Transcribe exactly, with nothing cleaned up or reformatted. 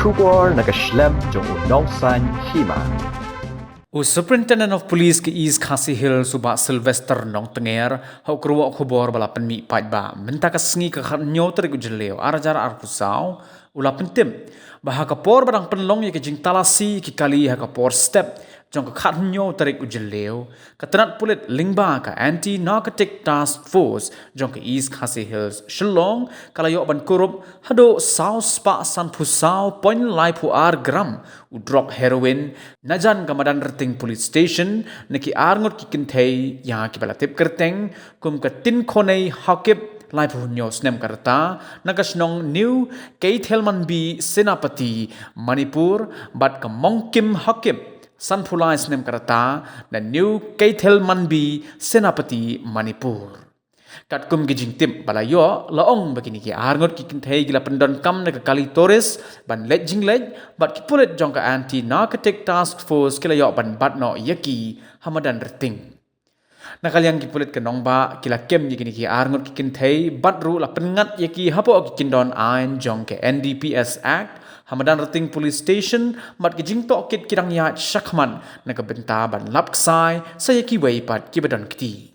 Khubor na ka shlem jong u Nongsaiñ Hima. U Superintendent of Police ka East Khasi Hills, u Bah Sylvester Nongtnger, ha u kyrwoh khubor ba la pynmih paidbah mynta ka sngi ka khathynñiew tarik u Jylliew ar hajar arphew saw, u la pyntip ba ha ka por ba dang pynlong ïa ka jingtalasi ki kali ha ka por step jong ka khathynñiew tarik u Jylliew, ka tnat pulit lyngba ka Anti Narcotic Task Force jong ka East Khasi Hills Shillong ka la ïoh ban kurup haduh saw spah sanphew saw point laiphew ar gram u drok heroin najan ka Madanrting Police Station na ki arngut ki kynthei ïa kiba la tip kyrteng kum ka Tinkhonei Haokip, laiphew hynñiew snem ka rta, na ka shnong New Keithelmanbi, Senapati, Manipur, bad ka Mongkim Haokip, sanphew lai snem ka rta, na New Keithelmanbi, Senapati, Manipur. Katkum ki jingtip ba la ïoh, la ong ba kine ki arngut ki kynthei ki la pyndonkam na ka kali tourist ban leit jingleit, bad ki pulit jong ka Anti Narcotic Task Force ki la ïoh ban bat noh ïa ki ha Madanrting. Na ka liang ki pulit ka nongbah ki la kem ïa kine ki arngut ki kynthei bad ruh la pynngat ïa ki hapoh ki kyndon aiñ jong ka N D P S Act ha Madanrting Police Station, bad ki jingtohkit ki dang ïaid shakhmat na ka bynta ban lap ksai sa ïa kiwei pat kiba don kti.